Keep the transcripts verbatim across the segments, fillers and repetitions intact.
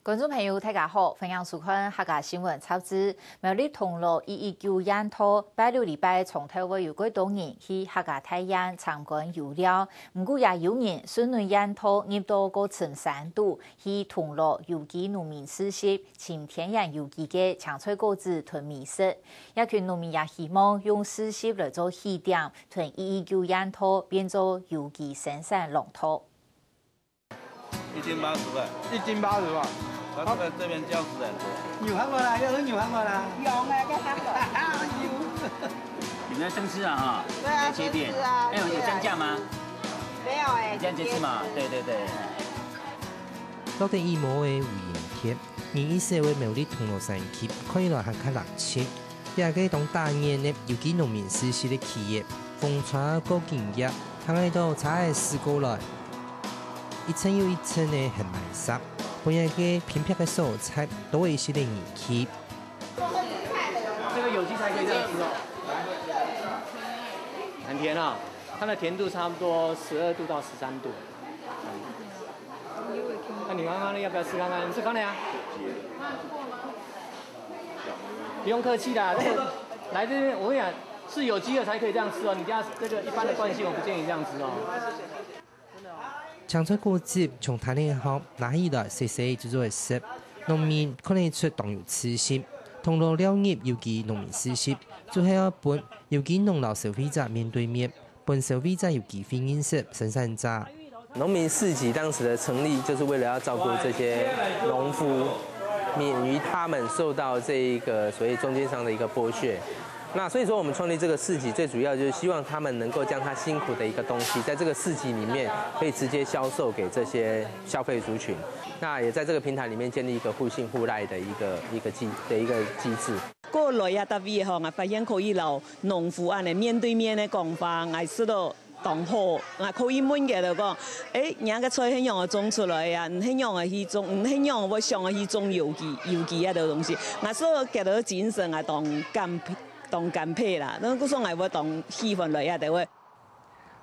觀眾朋友，大家好，歡迎收看客家新聞雜誌。苗栗銅鑼一一九燕渡，拜六禮拜長透會有幾多人去客家大院參觀遊尞。毋過也有人順路燕渡入到過深山肚，去銅鑼有機農民市集尋天然有機个青菜、果子同米食。這群農民也希望用市集來做起點，同一一九燕渡變做有機生產廊道。 一斤八十塊。一斤八十塊。它这个这边酱汁很多。有看过啦，有人有看过啦。有啊，有看过。有。你们在生吃啊哈？对啊，在切片。生吃啊，哎呦，有降价吗？对啊。没有哎，你这样解释嘛？对对对。落得雨毛个五营街，人一少个苗栗銅鑼山區，看起來還較冷清。 這个當打眼个有機農民市集个企業，風吹過今晡日，聽得到車仔駛過來，一陣又一陣个喊賣聲，分這个偏僻个所在多一息个人氣。这个有机才可以这样吃哦。很甜啊，它的甜度差不多十二度到十三度。那你刚刚要不要试看看？你试看了呀？ 不用客气啦，这个来这边，我跟你讲，是有机的才可以这样吃哦。你家这个一般的惯性，我不建议这样吃哦。青菜果子從攤仔項拿起來，洗洗煮煮來食。農民看得出當有自信，銅鑼尞入有機農民市集，就係愛分有機農摎消費者面對面，分消費者有機會認識生產者。 農民市集当时的成立，就是为了要照顾这些农夫，免于他们受到这一个所谓中间商的一个剥削。那所以说，我们创立这个市集，最主要就是希望他们能够将他辛苦的一个东西，在这个市集里面可以直接销售给这些消费族群。那也在这个平台里面建立一个互信互赖的一个一个机的一个机制。 過來啊，逐位吼，𠊎發現可以摎農夫恁呢面對面个講話，𠊎試著當好，𠊎可以問佢兜講，誒，你个菜係仰仔種出來啊？你係仰仔去種？你係仰仔會想愛去種有機、有機啊个東西？𠊎試著佢兜精神啊，當感當感佩啦。那故所𠊎會當喜歡來啊，就會。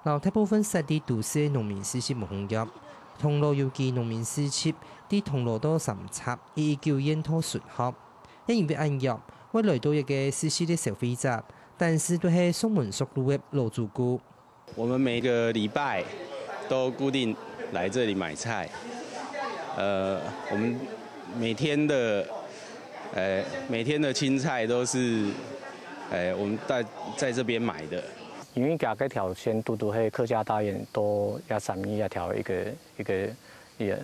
摎大部分設立都市个農民市集無共樣，銅鑼有機農民市集，對銅鑼到三峽一一九燕渡順巷。也因為恁樣，會來到一个市集个消費者，但是都係熟門熟路个老主顧。我们每个礼拜都固定来这里买菜，呃，我们每天的，呃，每天的青菜都是，呃，我们在在这边买的。 因為佢个條線堵堵係客家大院到這三義這條一个一个一个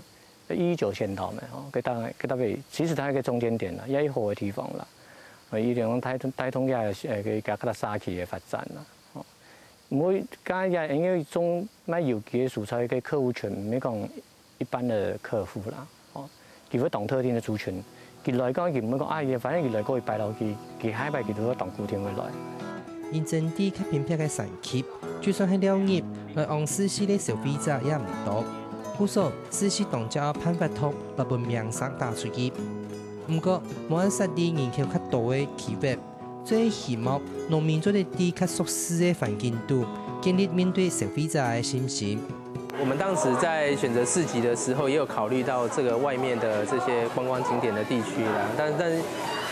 一一九縣道嘛，吼，佢當佢特別，其實佢係一个中間點啦，也係好个地方啦，呃，一定帶帶動這个呃个个个社區个發展啦，吼。毋過，該也因為種賣有機个蔬菜个客戶群，毋係講 一般个客戶啦，吼，佢會當特定个族群。佢來講，佢毋會講，啊，反正佢來過一擺囉，佢佢下一擺佢就會當固定會來。因真地較偏僻个山區，就算係尞入，來往市集个消費者也毋多。故所，市集當就愛辦活動，來分名聲打出去。毋過，無愛設立人口較多个區域， 最希望農民做得在較舒適个環境肚，建立面對消費者个信心。我们当时在选择市集的时候，也有考虑到这个外面的这些观光景点的地区啦。但但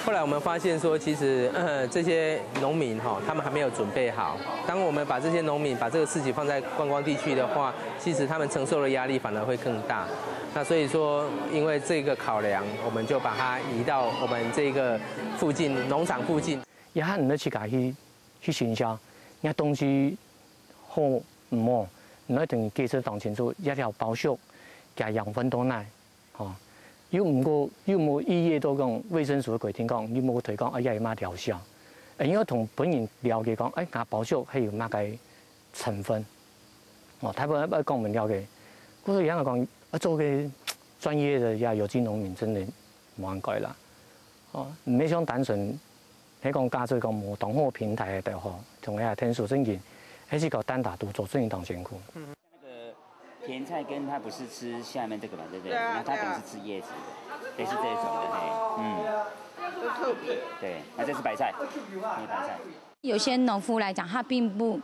后来我们发现说，其实呃这些农民哈，他们还没有准备好。当我们把这些农民把这个市集放在观光地区的话，其实他们承受的压力反而会更大。那所以说，因为这个考量，我们就把它移到我们这个附近农场附近。 也還毋係自家去去行銷，若東西好毋好，毋愛同佢解釋當清楚，這條包粟佢个養分到哪，吼，又毋過又無意義到講衛生署个規定講，你無推廣，啊，也有麼療效，應該同本人了解講，哎，𠊎包粟還有麼个成分，哦，大部分愛講毋了解，故所以講，啊，做个專業个也有機農民真个無恁該啦。 哦，毋係像單純，係講假設講無當好平台个就好，像該天使聖經，係一个單打獨鬥，真个當辛苦。那个甜菜根它不是吃下面这个嘛，对不对？对啊，那它等于是吃叶子的，对啊。类似这种的，嘿，嗯。很特别。对，那这是白菜，黑白菜。有些农夫来讲，他并不，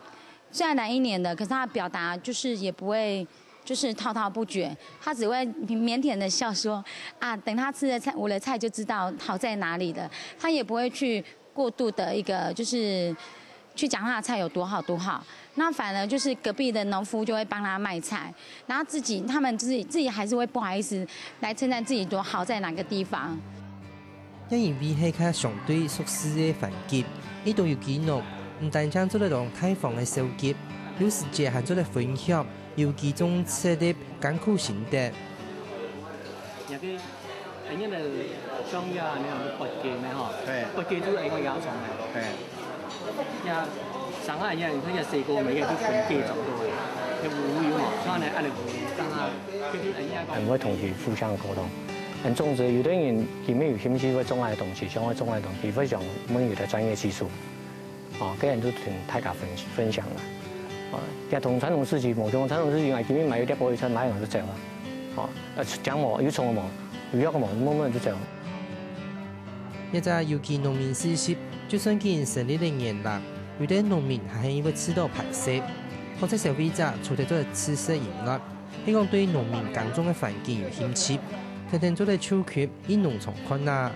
虽然来一年的，可是他表达就是也不会就是滔滔不绝，他只会腼腆的笑说啊，等他吃了菜，我的菜就知道好在哪里了，他也不会去过度的一个就是去讲他的菜有多好多好，那反而就是隔壁的农夫就会帮他卖菜，然后自己他们自己自己还是会不好意思来称赞自己多好在哪个地方。也因為係較相對舒適个環境，呢度有機農毋單淨做得當大方个收集，有時節還做得分享有機種植个艱苦心得。人家个像呀，你看八戒咩吼，八戒就係因為野蟲个。呀，上下人家，你看人家細个，每个就分戒長大个，就無有吼，像呢，恁樣，剛剛，就是人家講。很會同佢互相溝通。很重視，有的人佢沒有興趣會種个東西，想會種个東西，會想問有的專業技術，哦，跟人都同大家分分享啦。哦，也同傳統市集無同，傳統市集啊，今日買一粒玻璃菜，買完就走了。哦，呃，講無，有蟲無，有藥無，慢慢就走。一隻有機農民事業，就算經營成立了年啦，有兜農民還係會試著排斥。好在消費者除忒做得試食以外， 係講對農民耕種个環境有興趣，天天做得就近去農場看啊。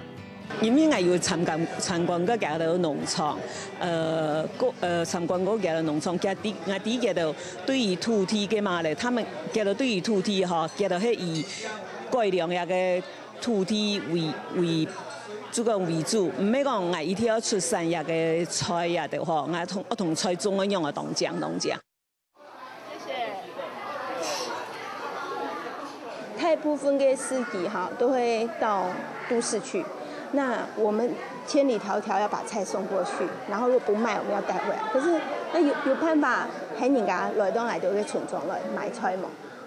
因為𠊎有參觀參觀過幾多農場，呃，過呃參觀過幾多農場，佢知𠊎知佢兜對於土地个嘛咧，他們佢兜對於土地吼，佢兜係以改良這個土地為為主管為主，毋係講𠊎一定要出產這個菜啊的吼，𠊎同𠊎同菜種个樣啊，當靚當靚。 大部分的市集哈都會到都市去，那我們千里迢迢要把菜送過去，然後又不賣，我們要帶回來。可是那有有辦法喊人家來到𠊎兜个村莊來買菜無？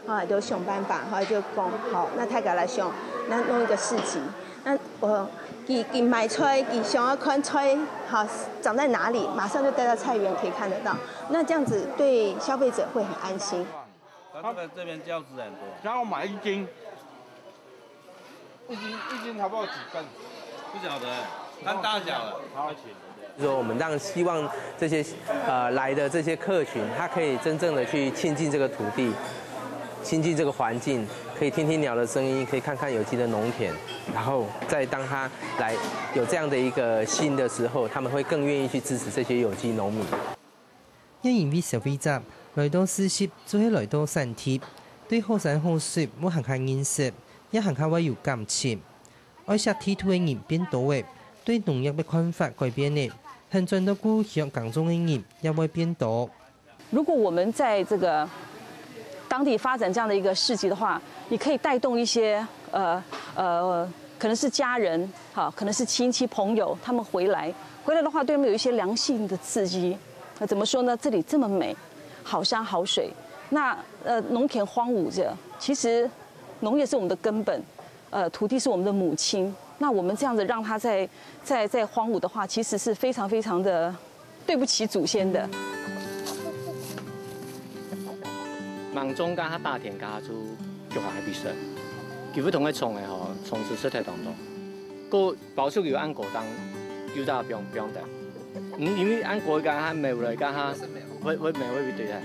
後來就想辦法，後來就講好，那大家來想，那弄一個市集，那 哦，佢佢買菜，佢想要看菜，好長在哪裡，馬上就帶到菜園可以看得到。那這樣子對消費者會很安心。它這個這邊膠質很多，然後買一斤，一斤一斤差不多幾份？不曉得看大小了。好，说我们让希望这些呃来的这些客群，他可以真正的去亲近这个土地，亲近这个环境，可以听听鸟的声音，可以看看有机的农田，然后再当他来有这样的一个心的时候，他们会更愿意去支持这些有机农民。也因為消費者來到市集就係來到產地，對好山好水會還較認識，也還較會有感情。愛惜地土个人變多了，對農業个看法改變了，肯轉到故鄉耕種个人也會變多。如果我們在這個當地發展這樣的一個市集的話，你可以帶動一些呃呃，可能是家人，好，可能是親戚朋友，他們回來，回來的話，對他們有一些良性的刺激。那怎麼說呢？這裡這麼美，好山好水，那呃農田荒蕪著，其實農業是我們的根本，呃土地是我們的母親，那我們這樣子讓它在在在荒蕪的話，其實是非常非常的對不起祖先的。芒種加下大田加下就就還比賽，佢不同个蟲个吼，蟲是實在當多。个保守有按過當，有大不用不用得。嗯，因為按過个還沒有來加下，會會沒有會對待。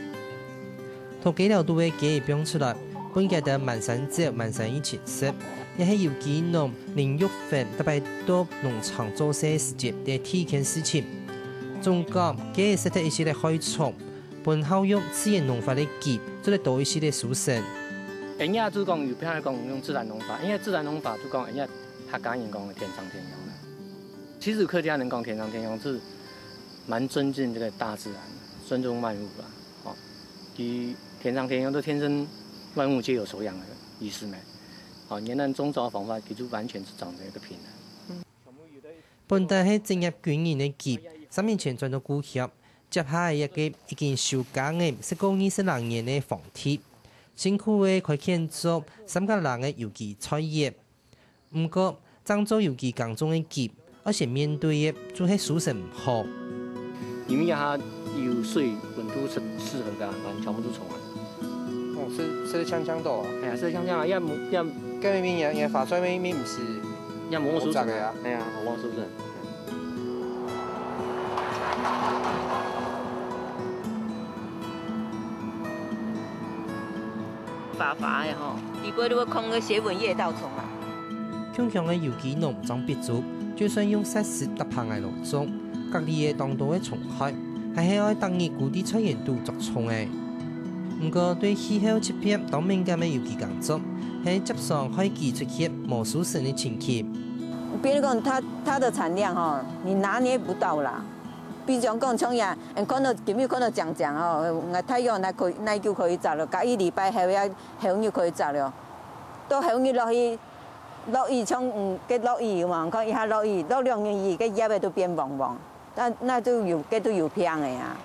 同雞寮肚个雞放出來，分佢兜滿山走、滿山一起食，也係有機農林玉芬逐擺到農場做事時節个第一件事情。總講，雞食忒一息个害蟲， 分好用自然農法个雞做得多一息个收成。人家就講有別人講用自然農法，因為自然農法就講人家客家人講的天上天下啦。其實客家人講天上天下是蠻尊敬這個大自然，尊重萬物啦。哦，佢天上天下都天生萬物皆有所養的意思咩？哦，原來宗教方法佢就完全是長這個平衡。本來係職業軍人个雞，三年前轉到故鄉， 接下來一個已經休耕个，食過二十零年个皇帝，辛苦个開墾著三甲零个有機菜園。毋過，正做有機耕種个佢，愛先面對个就係收成毋好。因為佢有水、溫度適適合个，反正全部都充分。哦，食食得香香的哦。哎呀，食得香香啊，也無也。該明明也也發出來明明毋係。也無收成个啊。哎呀，好無收成。發發个吼，底背都會囥个斜紋夜稻蟲啊。共鄉个有機農張必祖，就算用石屎搭棚仔來種，隔離个當多个蟲害，還係愛逐日跍佇菜園肚捉蟲仔。毋過對氣候特別當敏感个有機耕作，係輒常害佢出現無收成个情形。比如講，它它的產量哈，你拿捏不到啦。比如講，像呀，看到今日看到講講哦，太陽那可以那就可以摘了，隔一禮拜後要後日可以摘了，到後日落去，落雨像嗯，該落雨嘛，看一下落雨，落兩日雨，該葉仔都變黃黃，那那就有該都有病个啊。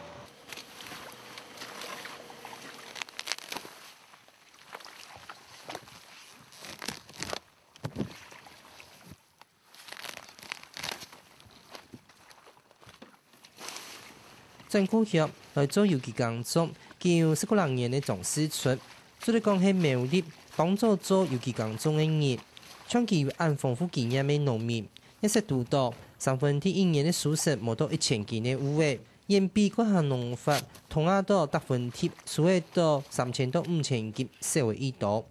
轉故鄉來做有機耕種，已經有十過零年个張世春，做得講係苗栗當早做有機耕種个人。像佢有恁豐富經驗个農民，也識堵到三分地一年个收成無到一千斤个芋仔，遠比各項農法通下到逐分地收得到三千到五千斤，少个已多。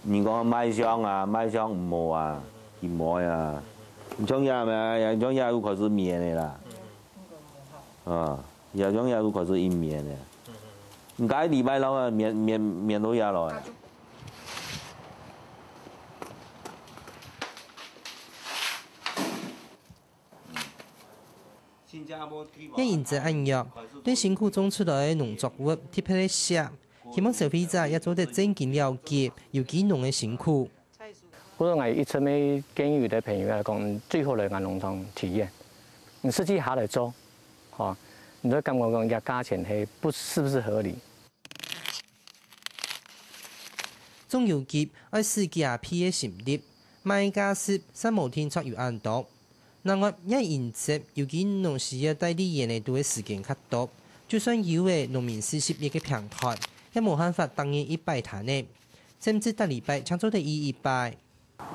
你講賣相啊，賣相毋好啊，佢無啊。你像這咩？你像這又開始綿个啦。啊，也像這又開始一綿个。你該禮拜六啊，綿綿綿到這來啊。 也因著恁樣，對辛苦種出來个農作物特別个惜，希望消費者也做得真經了解有機農个辛苦。故所𠊎一直个建議對朋友來講，最好來𠊎農場體驗，你實際下來做，吼，你會感覺講這價錢係不是不是合理。種有機愛使幾下倍个心力，賣價數煞無定著有恁多。 另外，也因著有機農需要戴在園仔肚个時間較多，就算有个農民四十一个平台，也無辦法逐日一擺攤仔，甚至逐禮拜正做得一一擺。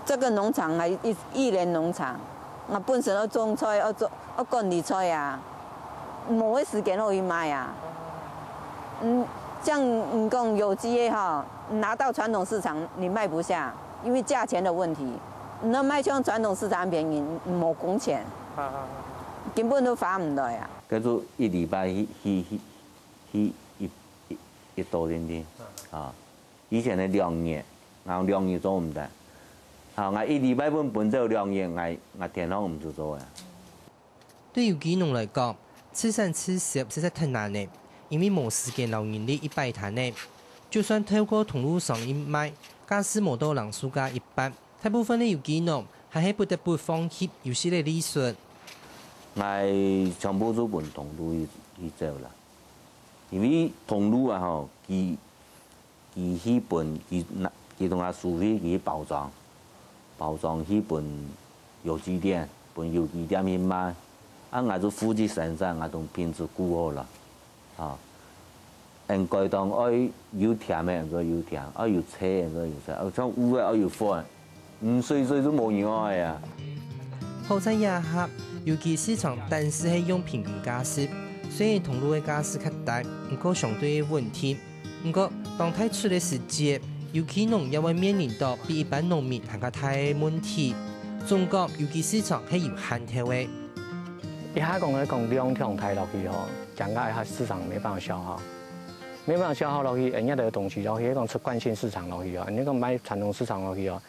這個農場啊，一一人農場，啊本身愛種菜，愛做愛管理菜啊，無个時間好去賣啊。嗯，像你講有機个哈，拿到傳統市場你賣不下，因為價錢的問題。 你若賣像傳統市場便宜，無工錢，根本都發毋來啊。該就一禮拜去去去去一一一到定定啊。以前个兩日，然後兩日做毋得，啊，𠊎一禮拜分分走兩日，𠊎𠊎天天毋使做啊。 對有機農來講，自產自銷實在忒難了，因為無時間摎人力一擺攤仔。就算透過通路商一賣，價數無到零售價一半，大部分个有機農還係不得不放棄有息个利潤。𠊎全部就分通路去去走啦，因為通路啊吼，佢 佢去分佢拿佢同𠊎收費，佢去包裝，包裝去分有機店，分有機店去賣。啊，𠊎就負責生產，𠊎同品質顧好了，吼。應該當愛有甜个，應該有甜；愛有脆个，應該有脆；啊，像芋个愛有粉， 毋水水就無人愛啊。好在這下，有機市場單是係用平均價數，雖然通路个價數較低，毋過相對个穩定。毋過，當大出个時節，有機農也會面臨到比一般農民還較大个問題，總講有機市場係有限頭个。一下講个講量忒大落去吼，增加一下市場無辦法消化，無辦法消化落去，人家个東西落去，講出慣性市場落去哦，你講賣傳統市場落去哦，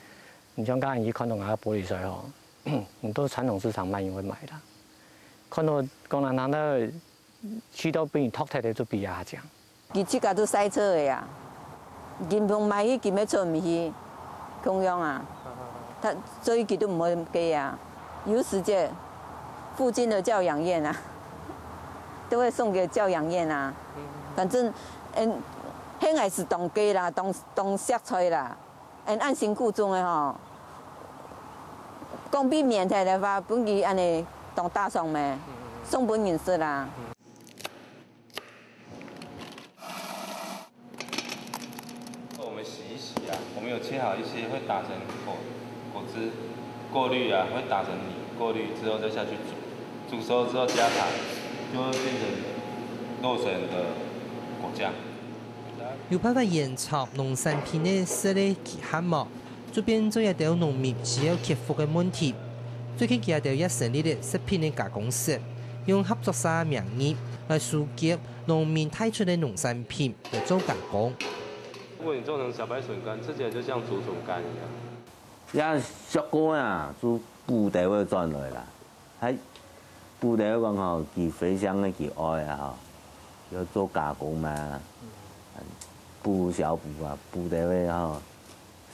你像剛才你去看到𠊎个玻璃水吼，你到傳統市場賣，你會買啦。看到講人人个去到比你top的就比較強。佢自家都塞車个呀，根本買去根本出毋去，共樣啊。他所以佢都毋會給啊。有時節，附近的教養院啊，都會送給教養院啊。反正，嗯，現在是當低啦，當當惜菜啦。 恁恁辛苦種个吼，講比免費个話，分佢恁呢當打爽咩，送分人食啦。我們洗一洗啊，我們有切好一些會打成果果汁，過濾啊，會打成泥，過濾之後再下去煮，煮熟之後加糖，就會變成洛神的果醬。有辦法延長農產品个食个期限無？就變做一兜農民需要克服个問題。最近佢兜也成立了食品个加工室，用合作社名義來收集農民帶出个農產品來做加工。如果你做成小白笋干，吃起来就像竹笋干一样。也削過啊，就補兜仔轉來啦。還補兜仔講吼，佢非常个佢愛啊吼，要做加工嘛，補小補啊，補兜仔吼，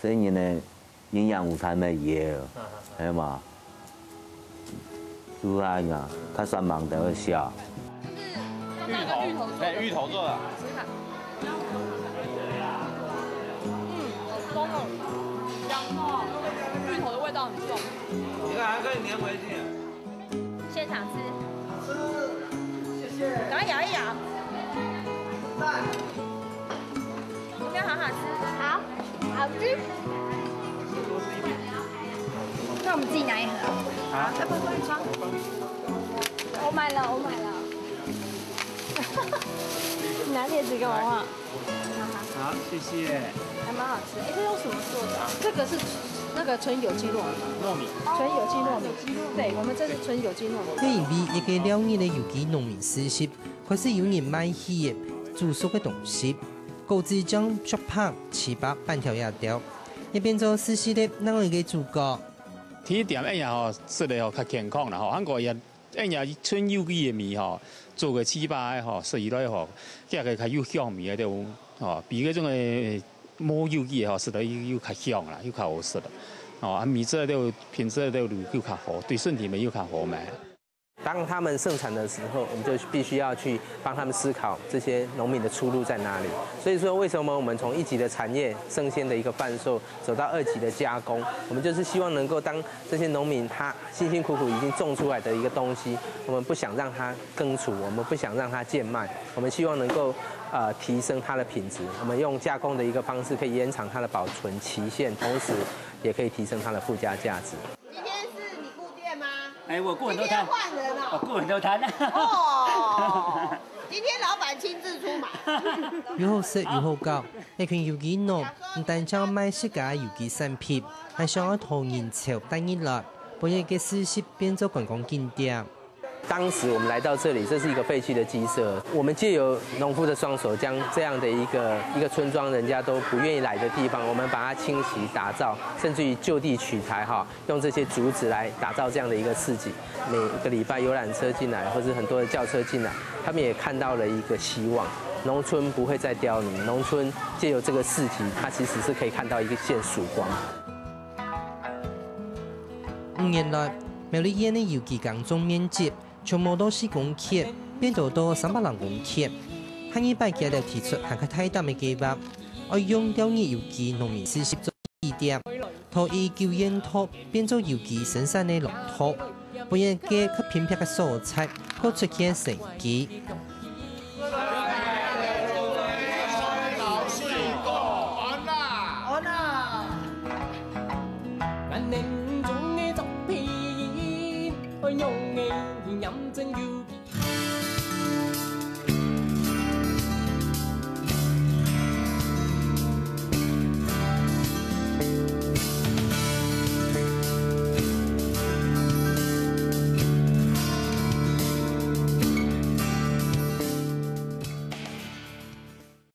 細人个營養午餐乜有，係嘛？煮下啊，較散忙兜仔笑。芋头，哎，芋头做的。嗯，好香哦，香哦，芋头的味道很重。你看还可以粘回去。现场吃，吃，谢谢。赶快咬一咬。赞。有没有好好吃？好，好吃。那我们自己拿一盒啊。啊，要不要帮你装？我买了，我买了。你拿贴纸给我画。好，谢谢。还蛮好吃。哎，这用什么做的啊？这个是那个纯有机糯米。糯米。纯有机糯米。对，我们这是纯有机糯米。也因為一个尞日个有機農民市集，開始有人賣起个煮熟个東西，果子醬、豬扒、粢粑、粄條這兜，也變做市集个另外一个主角。第一點，恁樣吼，食了吼較健康啦吼，還過也 恁樣純有機个米吼，做个粢粑个吼，食起來吼，佢个較有香味个對無？吼，比該種个無有機个吼，食了又又較香啦，又較好食啦。吼，啊，米質个對品質个對又較好，對身體嘛又較好嘛。当他们盛产的时候，我们就必须要去帮他们思考这些农民的出路在哪里。所以说，为什么我们从一级的产业生鲜的一个贩售，走到二级的加工，我们就是希望能够当这些农民他辛辛苦苦已经种出来的一个东西，我们不想让它根除，我们不想让它贱卖，我们希望能够呃提升它的品质。我们用加工的一个方式，可以延长它的保存期限，同时也可以提升它的附加价值。今天是你顾店吗？哎，我顾很多摊，今天换人了。我顾很多摊。哦，今天老板亲自出马。又好食又好搞，這群有機農毋單淨賣自家有機產品，還想愛討人潮帶入來，分這个市集變做觀光景點。当时我们来到这里，这是一个废弃的鸡舍。我们借由农夫的双手，将这样的一个一个村庄人家都不愿意来的地方，我们把它清洗打造，甚至于就地取材哈，用这些竹子来打造这样的一个市集。每个礼拜游览车进来，或是很多的轿车进来，他们也看到了一个希望，农村不会再凋零，农村借由这个市集，它其实是可以看到一线曙光。五年來，苗栗縣个有機耕種面積從無到四公頃，變到到三百零公頃。下二擺佢兜提出還較大膽个計畫，愛用尞日有機農民市集做起點，討以九眼托變做有機生產个農托，分這个較偏僻个所在，過出現生機。 俺能中的作品，哎呦。